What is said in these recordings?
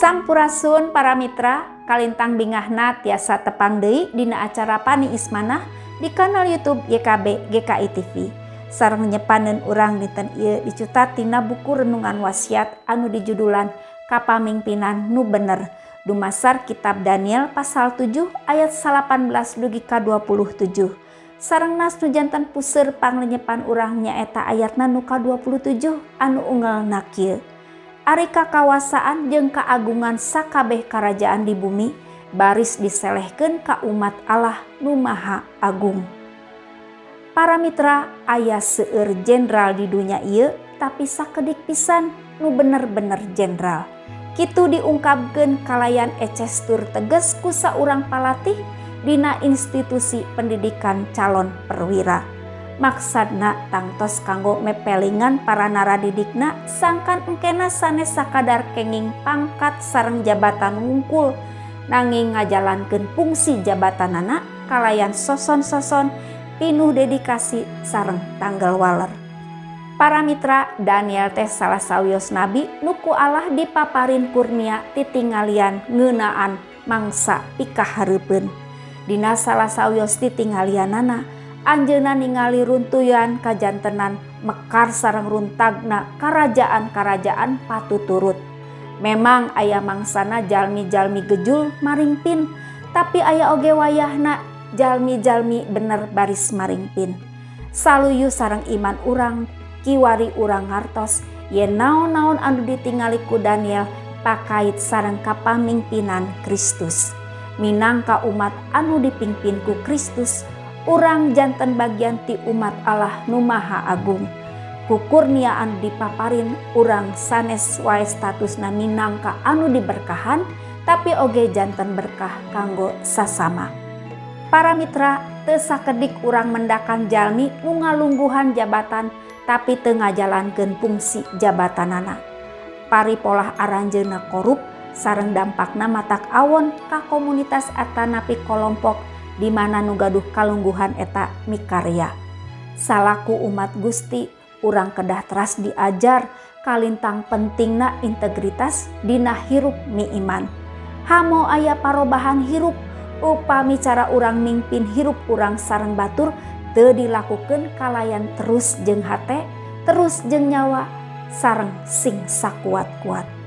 Sampurasun para mitra, kalintang bingahna tiasa tepang deui dina acara Paniis Manah di kanal YouTube YKB GKI TV. Sareng nyepaneun urang dinten ieu dicutat tina buku renungan wasiat anu dijudulan Kapamingpinan Nu Bener, dumasar kitab Daniel pasal 7 ayat 18 dugi ka 27. Sareng nas nu janten puseur panglenyepan urang nyaeta ayatna nu ka 27 anu unggelna kieu. Ari kakawasaan jeung keagungan sakabeh karajaan di bumi baris diselehkeun ka umat Allah nu Maha Agung. Para mitra, aya seueur jenderal di dunya ieu, tapi sakedik pisan nu bener-bener jenderal. Kitu diungkapkeun kalayan eces tur tegas ku saurang palatih dina institusi pendidikan calon perwira. Maksudna tangtos kanggo mepelingan para naradidikna sangkan engkena sanes sakadar kenging pangkat sareng jabatan wungkul, nanging ngajalankeun fungsi jabatanana kalayan soson-soson pinuh dedikasi sareng tanggel waler. Para mitra, Daniel teh salah sawios nabi nu ku Allah dipaparin kurnia titingalian ngeunaan mangsa pikahareupeun. Dina salah sawios titinggalianana, anjeunna ningali runtuyan kajantenan mekar sareng runtagna karajaan-karajaan patuturut. Memang aya mangsana jalmi-jalmi gejul maringpin, tapi aya oge wayahna jalmi-jalmi bener baris maringpin. Saluyu sareng iman urang, kiwari urang ngartos yen naon-naon anu ditingali ku Daniel pakait sareng kapamimpinan Kristus. Minangka umat anu dipimpin ku Kristus, urang janten bagian ti umat Allah nu Maha Agung. Ku kurniaan dipaparin urang sanes wae statusna minangka anu diberkahan, tapi oge janten berkah kanggo sasama. Para mitra, teu sakedik urang mendakan jalmi nu ngalungguhan jabatan tapi teu ngajalankeun fungsi jabatanana. Paripolah aranjeunna korup sareng dampakna matak awon ka komunitas atanapi kolompok di mana nu gaduh kalungguhan eta mikarya. Salaku umat Gusti, urang kedah teras diajar kalintang pentingna integritas dina hirup miiman. Hamo aya parobahan hirup upami cara urang mingpin hirup urang sareng batur teu dilakukeun kalayan terus jeung hate, terus jeung nyawa sareng sing sakuat-kuat.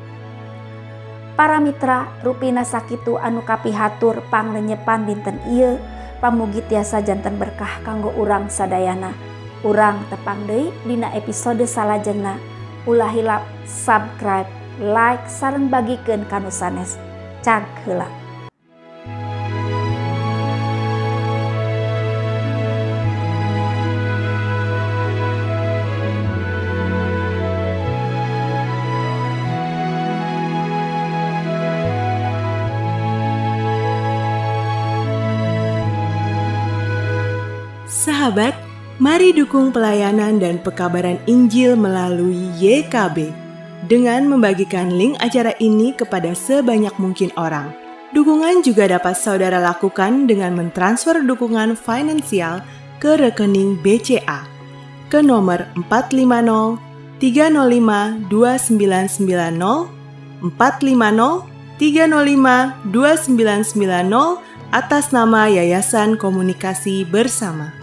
Para mitra, rupina sakitu anu kapihatur panglenyepan dinten ieu, pamugi tiasa janten berkah kanggo urang sadayana. Urang tepang deui dina episode salajengna. Ulah hilap subscribe, like, sareng bagikeun ka nu sanes. Cag heula. Sahabat, mari dukung pelayanan dan pekabaran Injil melalui YKB dengan membagikan link acara ini kepada sebanyak mungkin orang. Dukungan juga dapat saudara lakukan dengan mentransfer dukungan finansial ke rekening BCA ke nomor 450 305 2990 450 305 2990 atas nama Yayasan Komunikasi Bersama.